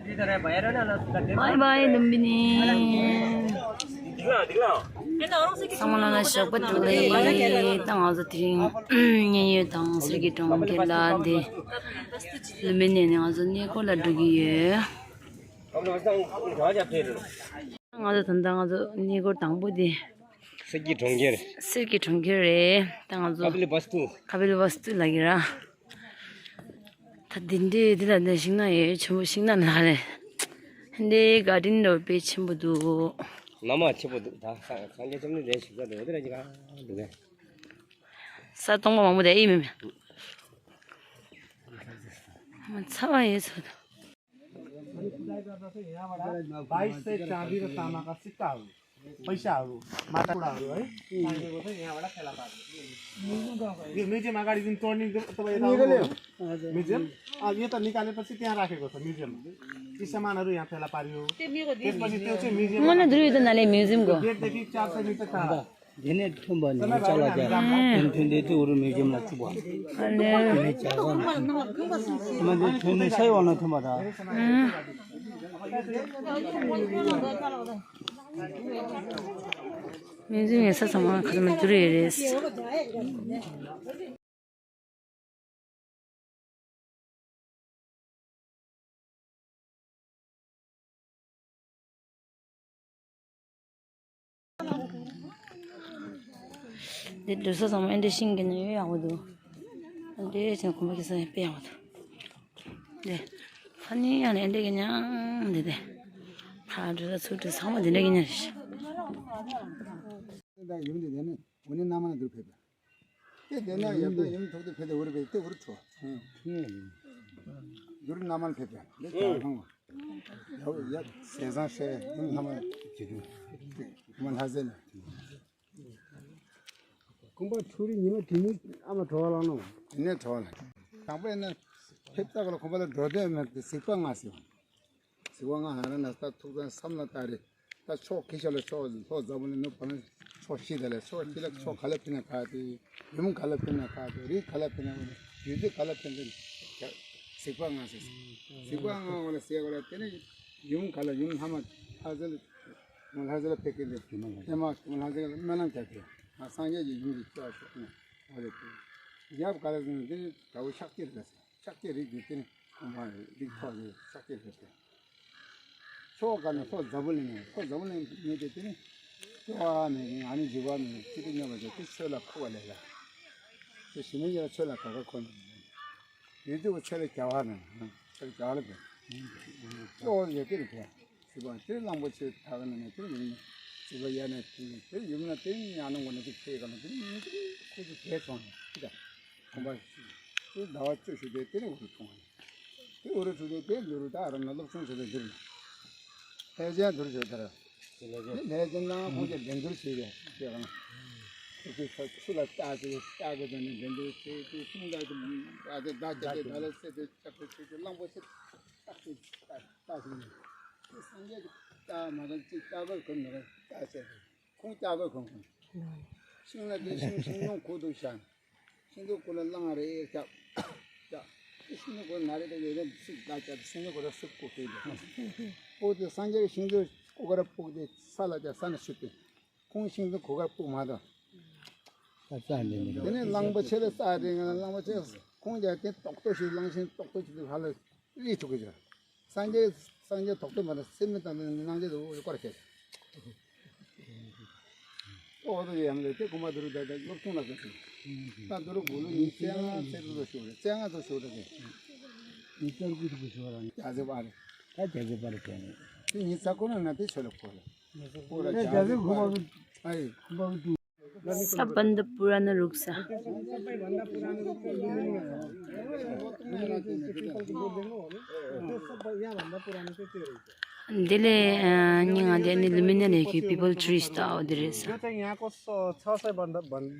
Bye bye Lumbini. Samana shakpa tuli tang aza tring nyanyi tang sriki tong kela di Lumbini ni aza niko la dugi ye. Tang aza tanda aza niko tangbo di sriki tong kere tang aza kabili bastu lagi ra. Ta dindi dila dina shingna ye chumbo shingna nare. Hindi garden lo pe chimbo du. Nama chibudu 다 상계 좀 내시가 어디라지가 누가 Sa tongba mamu de imi me. Chawa ye so. 22 से चाँदी र तामाका सिक्काहरू पैसाहरू माटाकुडाहरू है पाइएको छ यहाँबाट फेला पार्छ यो म्युजियम अगाडि जुन टर्निङ तपाईँ यता आउनु म्युजियम यो त निकालेपछि त्यहाँ राखेको छ म्युजियममा यी सामानहरू यहाँ फेला पारियो त्यसपछि त्यो चाहिँ museum Mana dulu itu nale museum ko. गेटदेखि 400 मिटर टाढा 얘네 톰바니 잘라자 근데 또 우리 뮤지엄 나 주고 Ale. 근데 돈이 사이 와나 톰바다 Museum esa sama kadang dulu iris. Di dosa sama ende singin ni ya wadu. Ende jangan kumpa kisah ni pihak wadu. De, hani ane ende kenya de. Ada suatu sama de lagi ni. 이분들 내는 원인 남아나 들 패배. 내가 옆에 임 도도 패배 오래 패배 때 그렇죠. 요런 남만 패배. 내가 한 거. 야 세상에 임 남아 지금 그만 하세요. 공부 처리 님은 뒤니 아마 좋아하노 네 좋아라. 당번에는 했다고 공부를 더 되면 식빵 맛이요. 식빵 하나 나서 투간 3나 달에 다 초기절에 초 잡는 거 보는 초시들에 초시를 초 갈라피나 가지 용 갈라피나 가지 리 갈라피나 유지 갈라피나 식빵 맛이 식빵 원래 세거라 때는 용 갈라 용 하면 하절 뭐 하절 패키지 내가 뭐 하절 만난 캐게 아 상계지 유지 좋아서 어제 약 갈아주는 데 가고 샥기를 했어 샥기를 이때는 정말 리터지 샥기를 했어 초가는 소 잡을리네 소 잡을리네 얘기했더니 좋아하네 아니 좋아하네 기름녀가지고 뜻을 하고 내가 그 신경을 쳐라 가고 얘도 쳐를 겨하는 쳐를 겨하는 또 얘기를 해 지금 제일랑 뭐지 다가는 애들 지금 얘네 그 유명한 때문에 아는 거는 그게 가는 그 계속 그다 공부 그 나와 주시대 때문에 우리 통화 그 우리 주대 때 누르다 알아는 lok성서들 들 해제야 들으셔더라 내전나 공제 맹글 시대 제가 그 술을 따게 되는 맹글 그 순간에 아주 나한테 달았을 때 잡고 랑보스 따시는 그 상계 따 맞은 따걸 건너 따세 콩 따걸 건 신나게 신용 고도산 신도고는 랑아래 자 신도고 나래도 이런 나자 신도고도 습고 되게 보드 상계 신도 고가라 보드 살아자 산을 씹게 콩 신도 고가 뽑마다 얘네 랑버체를 싸야 되는 랑버체 콩자한테 똑똑이 랑신 똑똑이도 할래 이 쪽이죠 상계 독도마다 셈는다는 랑제도 이거렇게 어디 하면 돼 고마들을 다다 녹통나서 나도로 보는 짱아 세도도 쇼래 짱아도 쇼래 이쪽으로 보셔라 자주 봐라 다 자주 봐라 괜히 이 사고는 나한테 쳐놓고 보라 자주 고마워 아이 고마워 Sabanda purana ruksa. Dile ninga de ni lumina le ki people trees ta odresa. यो चाहिँ यहाँको 600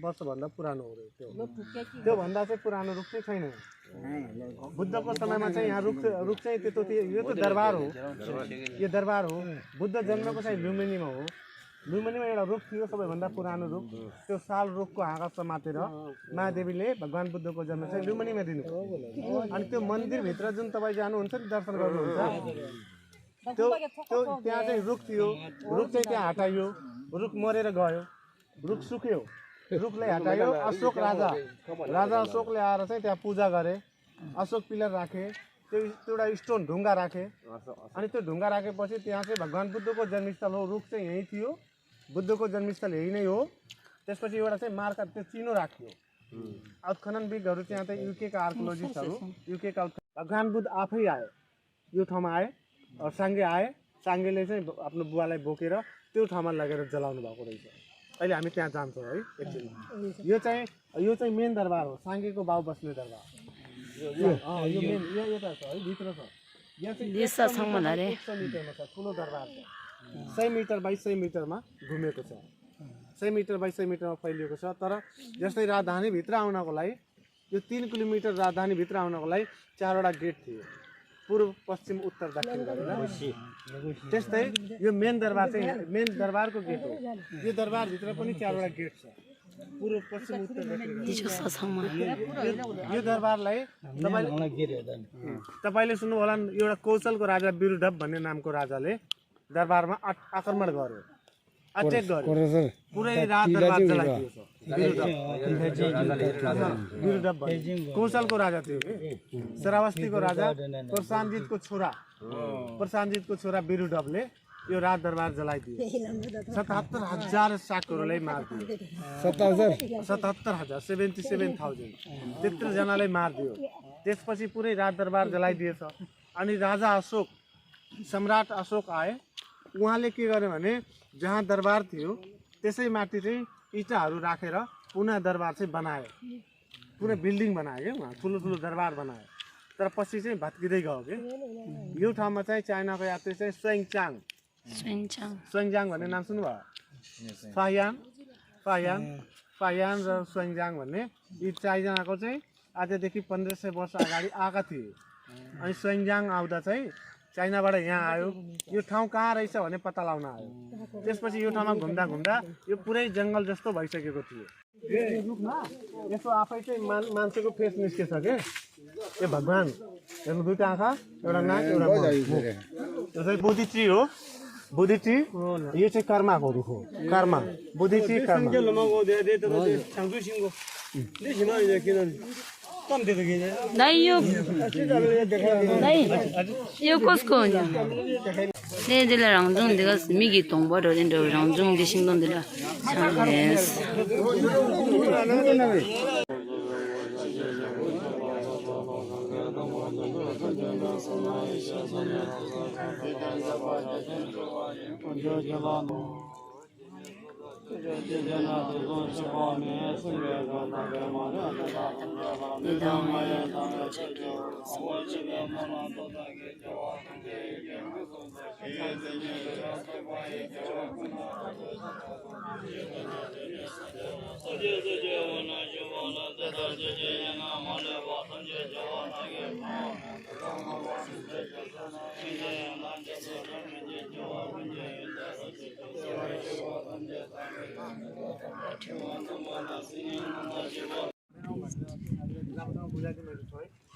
वर्षभन्दा पुरानो हो त्यो भन्दा चाहिँ पुरानो रुख चाहिँ छैन बुद्धको समयमा चाहिँ यहाँ रुख चाहिँ त्यस्तो थियो यो त दरबार हो यो दरबार हो बुद्ध जन्मेको चाहिँ लुम्बिनीमा हो लुम्बिनीमा एउटा रुख थियो सबैभन्दा पुरानो रुख त्यो साल रुखको हाँगा समातेर महादेवीले भगवान बुद्धको जन्म चाहिँ लुम्बिनीमा दिनु अनि त्यो मन्दिरभित्र जुन तपाईँ जानुहुन्छ नि दर्शन गर्नुहुन्छ त्यो त्यहाँ चाहिँ रुख थियो, रुख चाहिँ त्यहाँ हटाइयो, रुख मरेर गयो, रुख सुक्यो, रुखलाई हटायो। अशोक राजा अशोकले आएर चाहिँ त्यहाँ पूजा गरे, अशोक पिलर राखे, त्यो एउटा स्टोन ढुङ्गा राखे। अनि त्यो ढुङ्गा राखेपछि त्यहाँ चाहिँ भगवान् बुद्धको जन्मस्थल हो, रुख चाहिँ यहीँ थियो, बुद्धको जन्मस्थल यही नै हो। त्यसपछि एउटा चाहिँ मार्का त्यो चिनो राखियो। उत्खननविदहरू त्यहाँ चाहिँ युकेका आर्कोलोजिस्टहरू, युकेका भगवान् बुद्ध आफै आए, यो ठाउँमा आए, साङ्गे आए। साङ्गेले चाहिँ आफ्नो बुवालाई बोकेर त्यो ठाउँमा लगेर जलाउनु भएको रहेछ। अहिले हामी त्यहाँ जान्छौँ है एकछिनमा। यो चाहिँ मेन दरबार हो, साङ्गेको बाउ बस्ने दरबार। यो मेन यता छ है, भित्र छ। यहाँ चाहिँ 100 मिटरमा छ, ठुलो दरबार छ। 100 मिटर बाई 100 मिटरमा घुमेको छ, 100 मिटर बाई 100 मिटरमा फैलिएको छ। तर जस्तै राजधानीभित्र आउनको लागि, यो 3 किलोमिटर राजधानीभित्र आउनको लागि 4वटा गेट थियो, पूर्व पश्चिम उत्तर दक्षिण गरेर। त्यस्तै यो मेन दरबार चाहिँ मेन दरबारको गेट हो। यो दरबारभित्र पनि 4वटा गेट छ, पूर्व पश्चिम उत्तर दक्षिण। यो दरबारलाई तपाईँले सुन्नु होला, एउटा कौशलको राजा बिरुडप भन्ने नामको राजाले दरबारमा आक्रमण गर्यो, अट्याक गर्यो, पुरै रात दरबार जलाइदियो छ। बिरुडप कौशलको राजा थियो कि, श्रावस्तीको राजा प्रशान्तजितको छोरा बिरुडपले यो रात दरबार जलाइदियो। 77,000 शाकहरूलाई मारिदियो। 77,000 77,000 त्यत्रो जनालाई मारिदियो। त्यसपछि पुरै रात दरबार जलाइदिएछ। अनि राजा अशोक, सम्राट अशोक आए। उहाँले के गर्यो भने जहाँ दरबार थियो त्यसै माथि चाहिँ इँटाहरू राखेर पुनः दरबार चाहिँ बनायो, पुरै बिल्डिङ बनायो क्या, उहाँ ठुलो ठुलो दरबार बनायो। तर पछि चाहिँ भत्किँदै गयो कि। यो ठाउँमा चाहिँ चाइनाको यात्री चाहिँ स्वेङजाङ भन्ने नाम सुन्नुभयो? फाहियान र स्वेङजाङ भन्ने यी चाइनाको चाहिँ आजदेखि 1500 वर्ष अगाडि आएका थिए। अनि स्वेङजाङ आउँदा चाहिँ चाइनाबाट यहाँ आयो, यो ठाउँ कहाँ रहेछ भन्ने पत्ता लगाउन आयो। त्यसपछि यो ठाउँमा घुम्दा घुम्दा यो पुरै जङ्गल जस्तो भइसकेको थियो। यसो आफै चाहिँ मान्छेको फेस निस्केछ के, यो भगवान् हेर्नु, 2टा आँखा, एउटा नाक, एउटा मुख। यो चाहिँ बोधी ट्री हो, बोधी ट्री। यो चाहिँ कर्माको रुख हो, कर्मा, बोधी ट्री कर्मा। दाइ यो कसको हो? ले 랑중 내가 미기 동버를 인도 랑중 대신돈들아 참네스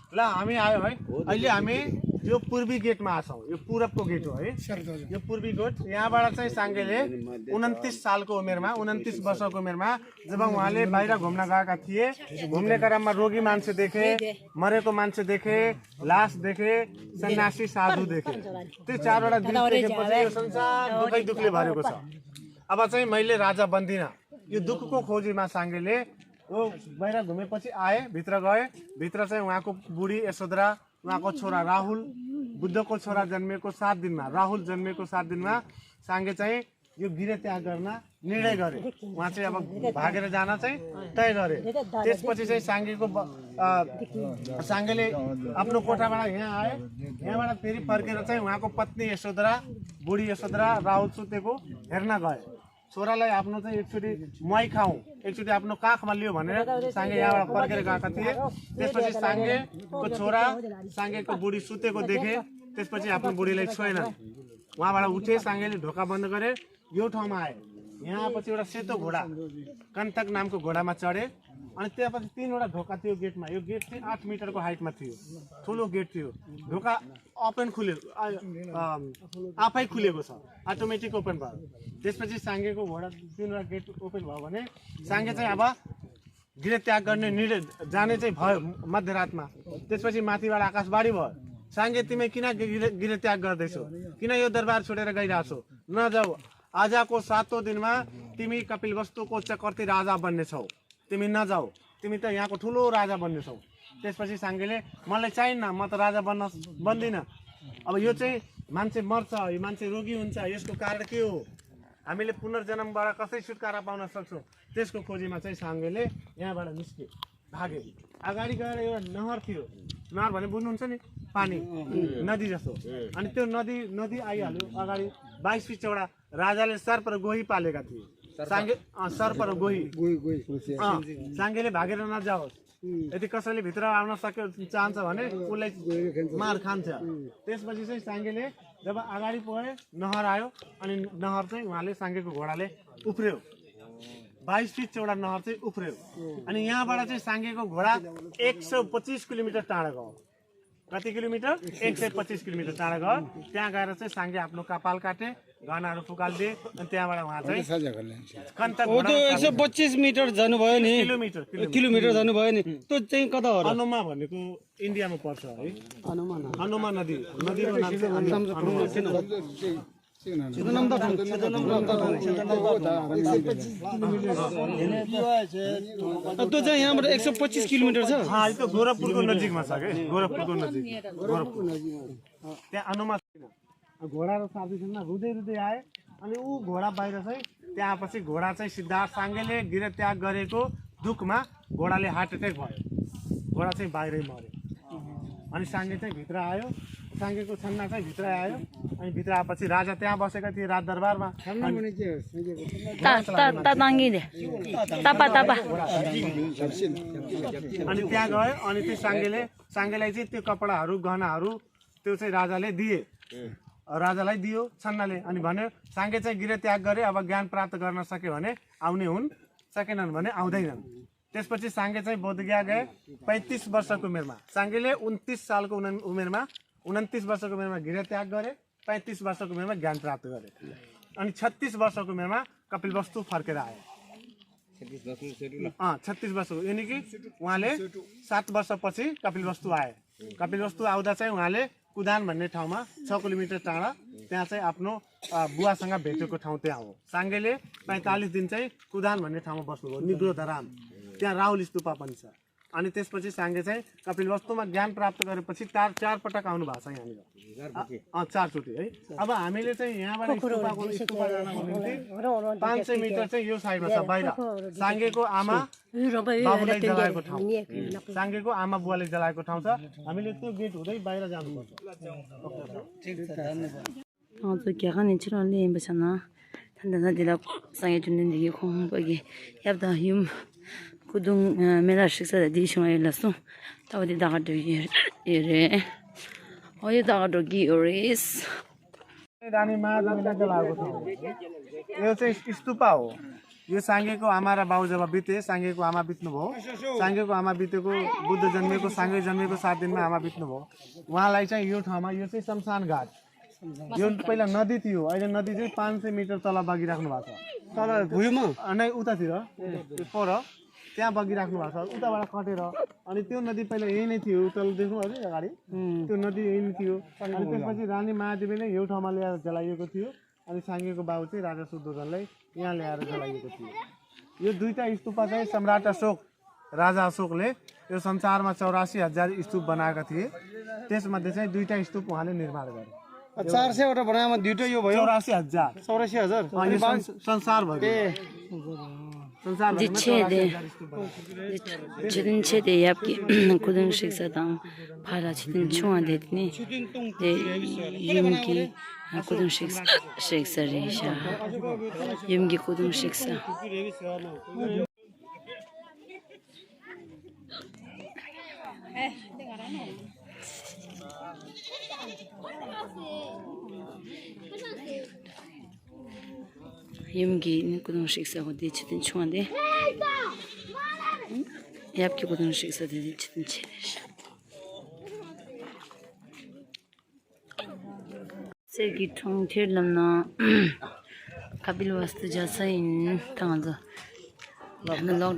ल हामी आयो है। अहिले हामी यो पूर्वी गेटमा आछौँ। यो पूरबको गेट हो है, यो पूर्वी गेट। यहाँबाट चाहिँ साङ्गेले 29 सालको उमेरमा, 29 वर्षको उमेरमा जब उहाँले बाहिर घुम्न गएका थिए, घुम्ने क्रममा रोगी मान्छे देखे, मरेको मान्छे देखे, लास देखे, सन्यासी साधु देखे। त्यो 4वटा दृश्य देखेपछि यो संसार दुःखै दुःखले भरेको छ। अब चाहिँ मैले राजा बन्दिनँ। यो दुःखको खोजीमा साङ्गेले वो बाहिर घुमेपछि आए, भित्र गए। भित्र चाहिँ उहाँको बुढी यशोधरा, उहाँको छोरा राहुल, बुद्धको छोरा जन्मेको 7 दिनमा, राहुल जन्मेको 7 दिनमा साङ्गे चाहिँ यो गृह त्याग गर्न निर्णय गरे। उहाँ चाहिँ अब भागेर जान चाहिँ तय गरे। त्यसपछि चाहिँ साङ्गेले आफ्नो कोठाबाट यहाँ आए। यहाँबाट फेरि फर्केर चाहिँ उहाँको पत्नी यशोधरा, बुढी यशोधरा राहुल सुतेको हेर्न गए। छोरालाई आफ्नो चाहिँ एकचोटि मुहाई खाउँ, एकचोटि आफ्नो काखमा लियो भनेर साङ्गे यहाँबाट फर्केर गएका थिए। त्यसपछि साङ्गेको छोरा साङ्गेको बुढी सुतेको देखे। त्यसपछि आफ्नो बुढीलाई छोएन, उहाँबाट उठे। साङ्गेले ढोका बन्द गरे, यो ठाउँमा आए। यहाँ पछि एउटा सेतो घोडा, कन्तक नामको घोडामा चढे। अनि त्यसपछि 3वटा ढोका थियो गेटमा यो गेट चाहिँ 8 मिटरको हाइटमा थियो ठुलो गेट थियो ढोका ओपन खुल्यो आफै खुलेको छ अटोमेटिक ओपन भयो त्यसपछि साङ्गेको घोडा 3वटा गेट ओपन भयो भने साङ्गे चाहिँ अब गृह त्याग गर्ने निर्णय जाने चाहिँ भयो मध्यरातमा त्यसपछि माथिबाट आकाशवाणी भयो साङ्गे तिमी किन गृह त्याग गर्दैछौ किन यो दरबार छोडेर गइरहेछौ नजाऊ आजको 7औं दिनमा तिमी कपिलवस्तुको चक्रवर्ती राजा बन्नेछौ तिमी नजाऊ तिमी त यहाँको ठुलो राजा बन्नेछौ त्यसपछि साङ्गेले मलाई चाहिन्न म त राजा बन्दिन अब यो चाहिँ मान्छे मर्छ यो मान्छे रोगी हुन्छ यसको कारण के हो हामीले पुनर्जन्मबाट कसरी छुटकारा पाउन सक्छौँ त्यसको खोजीमा चाहिँ साङ्गेले यहाँबाट निस्के भागे अगाडि गएर एउटा नहर थियो नहर भने बुझ्नुहुन्छ नि पानी नदी जस्तो अनि त्यो नदी आइहाल्यो अगाडि 22 फिट चौडा राजाले सर्प र गोही पालेका थिए साङ्गे सर्प र गोही साङ्गेले भागेर नजाओस् यदि कसैले भित्र आउन सक्यो चाहन्छ भने उसलाई मार खान्छ त्यसपछि चाहिँ साङ्गेले जब अगाडि पुगे नहर आयो अनि नहर चाहिँ उहाँले साङ्गेको घोडाले उफ्र्यो 22 फिट चौडा नहर चाहिँ उफ्र्यो अनि यहाँबाट चाहिँ साङ्गेको घोडा 125 किलोमिटर टाढा गयो कति किलोमिटर 125 किलोमिटर टाढा गयो त्यहाँ गएर चाहिँ साङ्गे आफ्नो कपाल काटे गहनाहरू फुकालिदिए अनि त्यहाँबाट उहाँ चाहिँ 125 मिटर जानुभयो नि किलोमिटर जानुभयो नि त्यो चाहिँ कता हो अनुमा भनेको इन्डियामा पर्छ है अनुमा नदीको नाम चाहिँ त्यो चाहिँ यहाँबाट 125 किलोमिटर छ त्यो गोरखपुरको नजिकमा छ के गोरखपुरको नजिक त्यहाँ अनुमा घोडा र साथीसँग रुँदै आए अनि ऊ घोडा बाहिर चाहिँ त्यहाँपछि घोडा चाहिँ सिद्धार्थ साङ्गेले गृह त्याग गरेको दुःखमा घोडाले हार्ट एट्याक भयो घोडा चाहिँ बाहिरै मर्यो अनि साङ्गे चाहिँ भित्र आयो साङ्गेको छन्ना चाहिँ भित्र आयो अनि भित्र आएपछि राजा त्यहाँ बसेका थिए राज दरबारमा अनि त्यहाँ गयो अनि त्यो साङ्गेलाई चाहिँ त्यो कपडाहरू गहनाहरू त्यो चाहिँ राजाले दिए राजालाई दियो छन्नाले अनि भन्यो साङ्गे चाहिँ गृह त्याग गरे अब ज्ञान प्राप्त गर्न सक्यो भने आउने हुन् सकेनन् भने आउँदैनन् त्यसपछि साङ्गे चाहिँ बोधगया गए 35 वर्षको उमेरमा साङ्गेले 29 सालको उमेरमा 29 वर्षको उमेरमा गृह त्याग गरे 35 वर्षको उमेरमा ज्ञान प्राप्त गरे अनि 36 वर्षको उमेरमा कपिलवस्तु फर्केर आए 36 वर्षको यानी कि उहाँले 7 वर्षपछि कपिलवस्तु आए कपिलवस्तु आउँदा चाहिँ उहाँले कुदान भन्ने ठाउँमा 6 किलोमिटर टाढा त्यहाँ चाहिँ आफ्नो बुवासँग भेटेको ठाउँ त्यहाँ हो साङ्गेले 45 दिन चाहिँ कुदान भन्ने ठाउँमा बस्नुभयो निग्रो धराम त्यहाँ राहुल स्तूपा पनि छ अनि त्यसपछि साङ्गे चाहिँ कपिलवस्तुमा ज्ञान प्राप्त गरेपछि 4 पटक आउनु भएको छ यहाँनिर 4 चोटि है अब हामीले चाहिँ यहाँबाट स्तूपा जानको निम्ति 500 मिटर चाहिँ यो साइडमा छ बाहिर साङ्गेको आमा बाबुलाई जलाएको ठाउँ साङ्गेको आमा बुवाले जलाएको ठाउँ छ हामीले त्यो गेट हुँदै बाहिर जानुपर्छ क्या चिरले बसना थान्दा दिला साङ्गे जुन्दगी खोबगी याबदा युम कुदुङ मेला शिक्षा दिसुमा लसु तबदि दागडो हेरे यो दागडो गिओरेस रानी महादेवीले जलाएको ठाउँ यो चाहिँ स्तूपा हो यो साङ्गेको आमा र बाउ जब बिते साङ्गेको आमा बित्नुभयो साङ्गेको आमा बितेको बुद्ध जन्मेको साङ्गे जन्मेको 7 दिनमा आमा बित्नुभयो उहाँलाई चाहिँ यो ठाउँमा यो चाहिँ शमशान घाट यो पहिला नदी थियो अहिले नदी चाहिँ 500 मिटर तल बगिराख्नु भएको छ तल भुइँमा अनि उतातिर पर त्यहाँ बगिराख्नु भएको छ उताबाट कटेर अनि त्यो नदी पहिला यही नै थियो तल देख्नु है अगाडि त्यो नदी यही नै थियो अनि त्यसपछि रानी महादेवीले यो ठाउँमा ल्याएर जलाइएको थियो अनि साङ्गेको बाउ चाहिँ राजा शुद्धोधनलाई यहाँ ल्याएर जलाइएको थियो यो दुईटा स्तूपा चाहिँ सम्राट अशोक राजा अशोकले यो संसारमा 84,000 स्तूप बनाएका थिए त्यसमध्ये चाहिँ दुईटा स्तूप उहाँले निर्माण गरे 400 वटा बनाएमा दुईटा यो भयो 84,000 संसार भयो Chidin chede yapki kudung shiksa tang phala chidin chunga detni de yumki kudung shiksa risha yumki kudung shiksa yumki kudung shiksa ko de chidin chunga de yapki kudun şıksa dedi çıtın çeviş. Sevgi tong tirlamna kabil vastu jasa in tangazo. Log